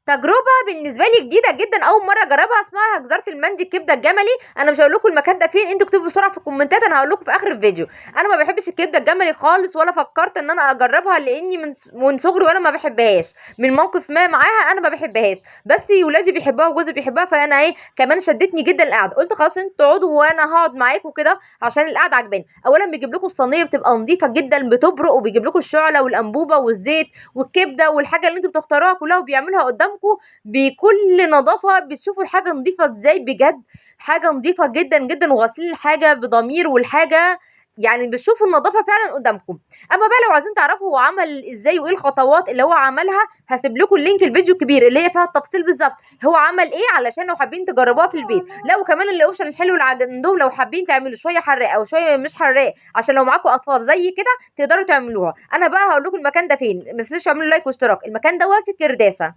تجربه بالنسبة لي جديدة جدا، اول مرة اجربها، اسمها جزاره المندي الكبده الجملي. انا مش هقول لكم المكان ده فين، انتوا اكتبوا بسرعة في الكومنتات، انا هقول لكم في اخر الفيديو. انا ما بحبش الكبده الجملي خالص، ولا فكرت ان انا اجربها، لاني من صغري وانا ما بحبهاش، من موقف ما معاها انا ما بحبهاش، بس ولادي بيحبوها وجوزي بيحبها، فانا ايه كمان شدتني جدا القعدة، قلت خلاص انتوا اقعدوا وانا هقعد معاكم كده عشان القعدة عجباني. اولا بيجيب لكم الصينية بتبقى نظيفة جدا، بتبرق، وبيجيب لكم الشعلة والانبوبه والزيت والكبده والحاجة اللي انتوا بتختاروها كلها، وبيعملوها قدامكم بكل نظافة. بتشوفوا الحاجة نظيفة ازاي، بجد حاجة نظيفة جدا جدا، وغاسلين الحاجة بضمير، والحاجة يعني بتشوفوا النظافة فعلا قدامكم. اما بقى لو عايزين تعرفوا هو عمل ازاي وايه الخطوات اللي هو عملها، هسيب لكم ال link الفيديو الكبير اللي هي فيها التفصيل بالظبط هو عمل ايه، علشان لو حابين تجربوها في البيت. لا وكمان ال option الحلو اللي عندهم، لو حابين تعملوا شوية حراق او شوية مش حراق، عشان لو معاكم اطفال زي كده تقدروا تعملوها. انا بقى هقول لكم المكان ده فين، ما تنسوش تعملوا like واشتراك. المكان ده في كرداسه.